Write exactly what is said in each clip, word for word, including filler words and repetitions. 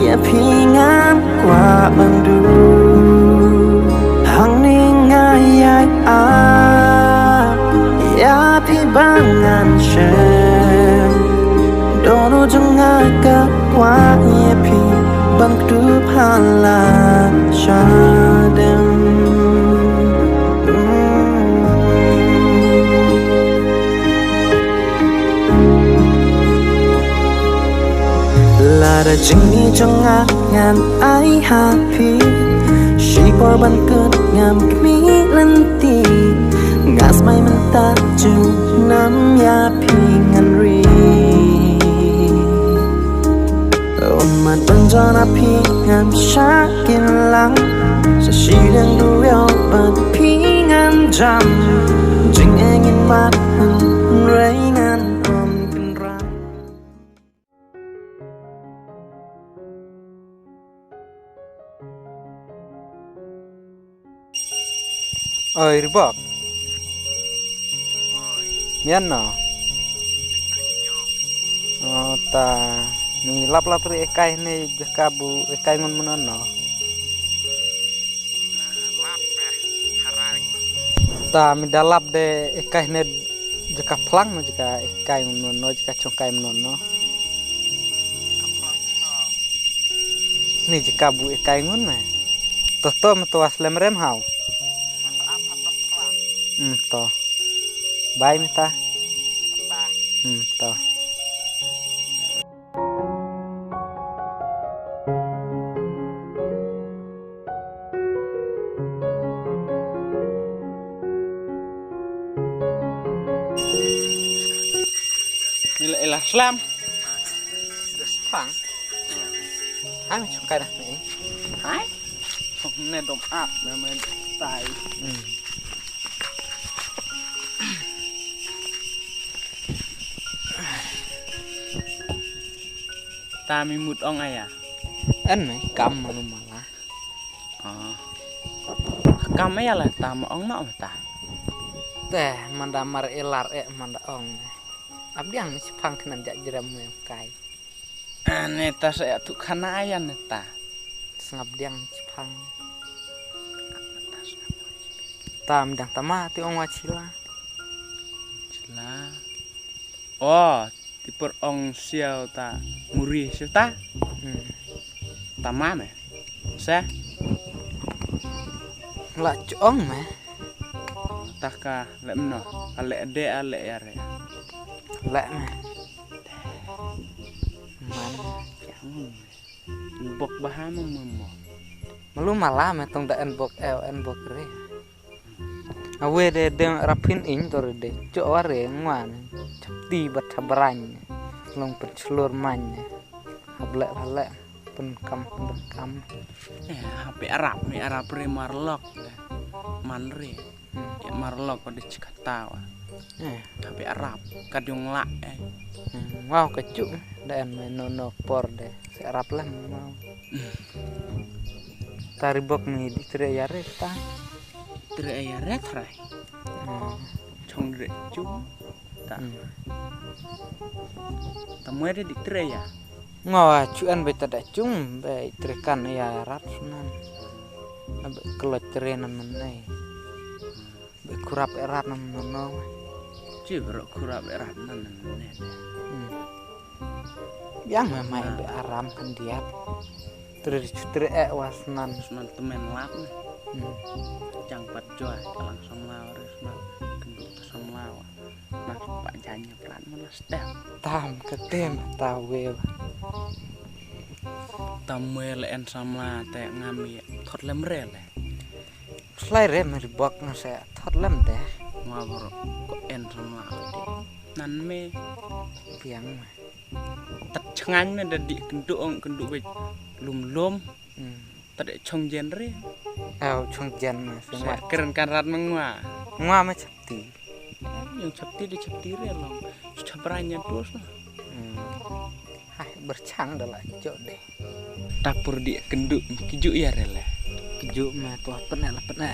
Ïa phi ngan kwah ban duh. Hangne nga ïai ap ïa phi ba ngan shem. Dohnud jong nga ka kwah ïa phi ban kdup ha la shadem. Lada jingmih jong nga ngan ai ha phi, shipor ban kut ngam khmih lynti. Nga smai mynta junom ïa phi ngan ri. Ummat ban jon ha phi ngam shah kin lang. Sa shiliang duriaw bad phi ngan jam. Jingeh ngin mad hynrei ngan ym kynrang. Oi Ribok. Mian no. O ta, mi lap lap ri ekai ne jaka bu ekai ngun munon no. Ta mi da lap de ekai ne jaka phlang no jaka ekai ngun munon no jaka chongkai munon no. Ni jaka bu ekai ngun me. To to me to aslem rem hau. Hmm to. Bai me ta. Hmm to. Mila ila slam. Pang. Hai, me chongkai dah ni. Hai. Chong ne dom ap, ne me tai. Hmm. Ta mi mut ong aya. An me kam malu mala. Ah. Kam aya la ta ma ong no ta. Te manda mar elar e manda ong. Abdiang ni chipang knan jak jerem me kai. Ane ta sa ya tu khana ayan ne ta. Sngap diang chipang. Tam dang tama ti ong wa chila. Chila. Oh, ti por ong siau ta muri siau ta. Hmm. Tama me. Sa. La chu ong me. Ta ka le mno. Ka le de a le ya re. Le me. Man. Bok baha mo mo mo. Malu mala me tong da en bok ew en bok re. Awe de de rapin in to re de. Cho wa re ngwan. Chapti bat chabrany. Long pen chlur many. Hable hale pen kam pen kam. Eh, hape arap me arap re marlok. Man re. Hmm. Ïa marlok ko de chikata wa. Eh. Tapi arap ka dung la eh. Hmm. Wow ka chu da en me no no por de. Se arap lah wow. Hmm. Tari bok me di tre ya re ta. Tre ya re trai. Hmm. Chong re chu. Ta. Hmm. Ta mwe de di tre ya. Ngo a chu an be ta da chung be tre kan ya rat nan. Na be klot tre nan man nei. Be kurap erat nan nan no. Chi bro kurap erat nan nan ne. Hmm. Yang me mai be aram kan diat. Tre chu tre e was nan. Sman temen lap ne. Hmm. Chang pat joi lang samla re sman. Kenduk samla. Mas pa janya pran mana step. Tam ke tem ta we. Tam we le en samla te ngam ye thot lem re le. Slai re me bok nga se thot lem te. Nga bor ko en samla de. Nan me. Piang me. Tat chngan me da di kendu ong kendu be lum lum. Hmm. Tade chong jen re. Au chong jen ma se mat. Keren kan rat mengwa. Ngwa ma chapti. Yang chapti de chapti re long. Chapra nya dos na. Hmm. Hai berchang da la jok de. Tapur di kendu kiju ya re le. Kiju ma to pene la pene.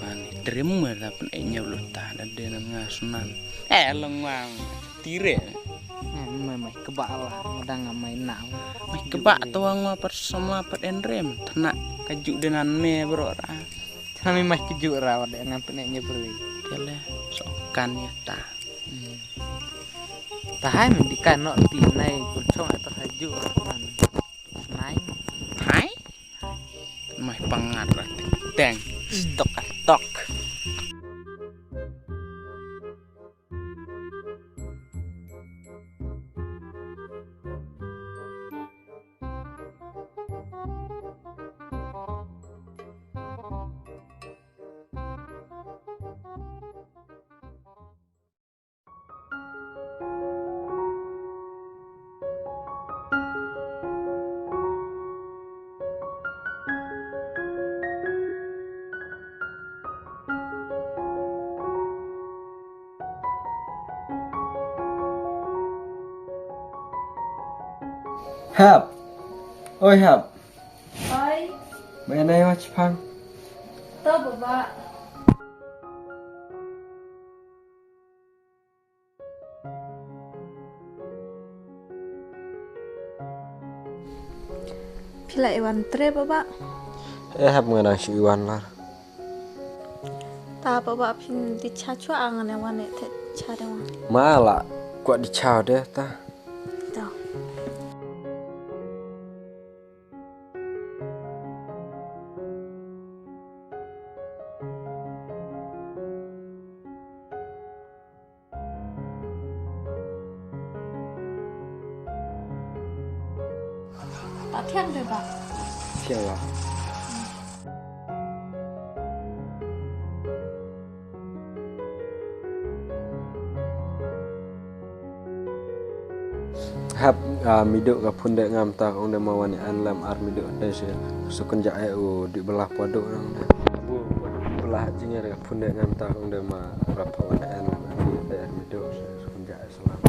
Mani trim ma da pene nya lu ta da de nan nga sunan. Eh long ngwa. Tire. Hmm, ma ma ke Ba la, ma dang nga mai na. Mai kba to nga pat samla pat en rem. Thna ka ju de nan me bro ra. Thna me mai ka ju ra wa de ngan pene nye bro. Kele so kan ya ta. Hmm. Ta hai men di kan no ti nai ku chong ta ha ju ra man. Nai. Hai. Mai pangat ra teng. Stok stok. Hap. Oi, Hap. Oi. Ba nai wa chipang. To, Baba. Phi la i wan tre, Baba? Eh, Hap, nga dang shu i wan lar. Ta, Baba, phin di cha chwa ang ne wan ne te cha de wan. Ma la, kwah di cha de ta. Ta. Ta thiang de ba. Thiang la. Hap, ah, mido ka phun de ngam ta kong de ma wan an lam ar mido de se sukun ja e u di belah podo nang de. Bu belah jinger ka phun de ngam ta kong de ma rap wan an lam ar mido de ar mido se sukun ja e salam.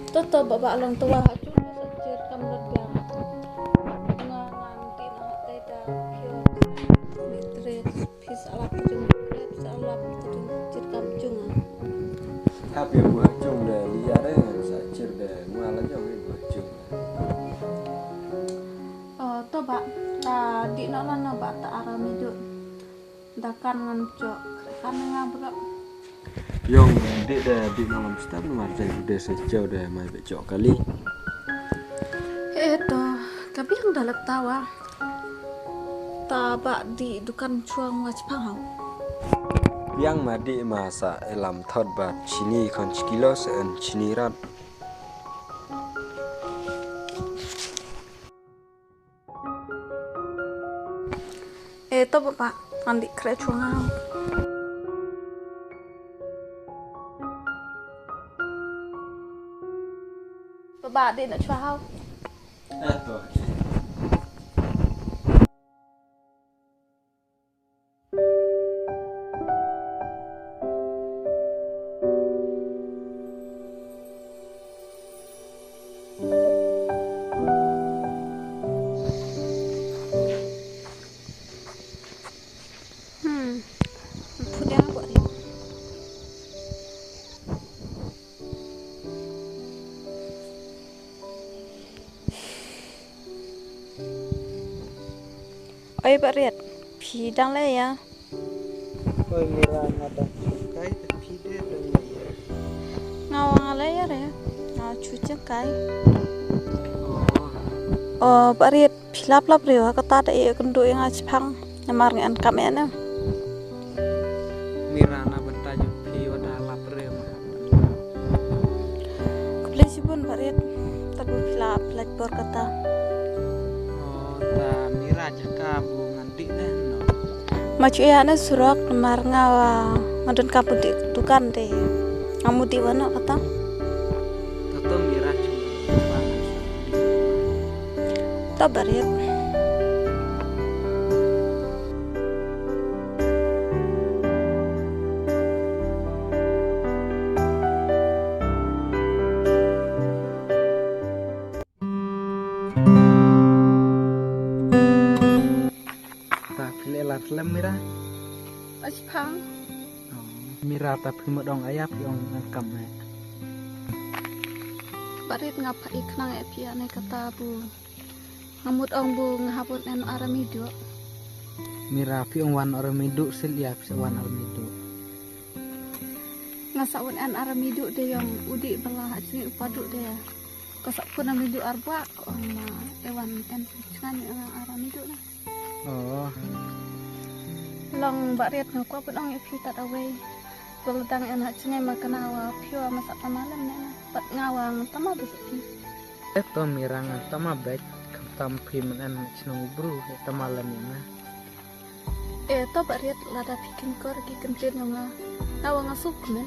Toto baba along tua ha chu sa jir kam lut biang. Nga ngam ti na te da pure. Ni tres. Phi sa lap ka jong, phi sa lap ka jong, jit kam jong, ah. Hap ïa buh jong de, li ïa re, sa jit de, ngwa la jong ïa buh jong. Oh, to ba, ta dih noh lano ba ta aram ïa duh. Da kan ngan jok, kan nga bro. Ïong, dih de, dih noh lam step, namar jai de sa jauh de, mai be jok kali. Eh, to, ka biang da lap tawa. Ta ba dih dukan chuang wa chipang hau. Biang ma dih ma sa elam thot ba chini khon chikilo sa en chini rat. Eh, to ba ba, ngan dih kre chuang hau. Ba ba dih na chuang hau. Eh, to. Hmm. Put dia buat dia. Oi, Bah Riat, phi dang leh ïa? Oi, Mira, nga dang kai, te phi de dang leh ïa? Nga wa nga leh ïa re, nga chu jeng kai. Oh. Oh, Bah Riat, phi lap lap riew ha kata da ïa kynduh ïa nga chipang. Namar nga en kam ïa na. Mira na bynta jong phi wa da lap riew ma. Khublei shibun Bah Riat. Tabu phi la phi la bor kata. Oh, ta Mira jaka bu ngan dih ne no. Ma chu ïa na surok namar nga wa nga don ka bu dih dukan de. Nga mu dih wa no kata. Tato Mira chu. Ta Bah Riat. Ta phi leh la slem Mira. Ach phang. Oh, Mira ta phi ma dong ayap yong ngam kam ne. Barit nga pha i khnang e phi ane kata bu. Nga mut ong bu nga hap un en aramidu. Mira phi ong wan aramidu sil ya phi wan aramidu. Nga sa un en aramidu de yong udi bala ha chini upadu de. Ka sa pun aramidu arba ko ong ma e wan en chngan ni aramidu na. Oh. Long Barit nga kwah pun ong e phi tad away. Bala dang en ha chini ma kana wa phi wa ma sa tama lem ne na. Pat nga wa nga tama bes phi. E to Mira nga tama bek, khamtam phi man en chnong bru, e tama lem ïa nga. E to Barit lada phi kin kor ki kin plir nga. Nga wa nga suk men.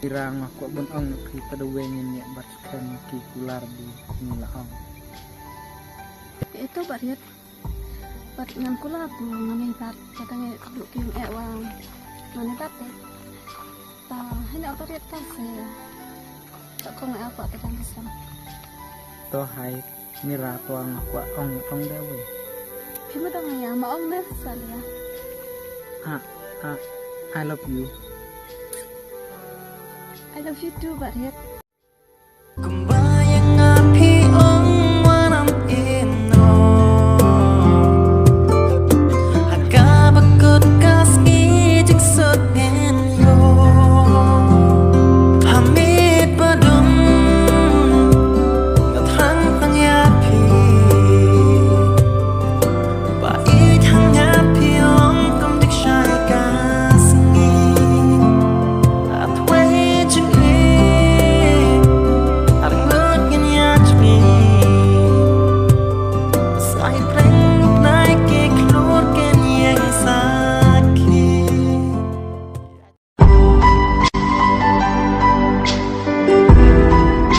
Mira nga kwah bun ong phi tad away ngin ïa bat khan ki kular bi ngin la ong. E to Barit. Pat ngan kular tu ngan ïa bat, kata ngi duk ki ïa wa ngan ïa bat. Ta hina Barit ta se. Ta kong ïa pat ta dang kesam. To hai Mira to nga kwah ong ong de we. Phi ma dang ïa ma ong ne salia. Ah, ah, I love you. I love you too, Barit.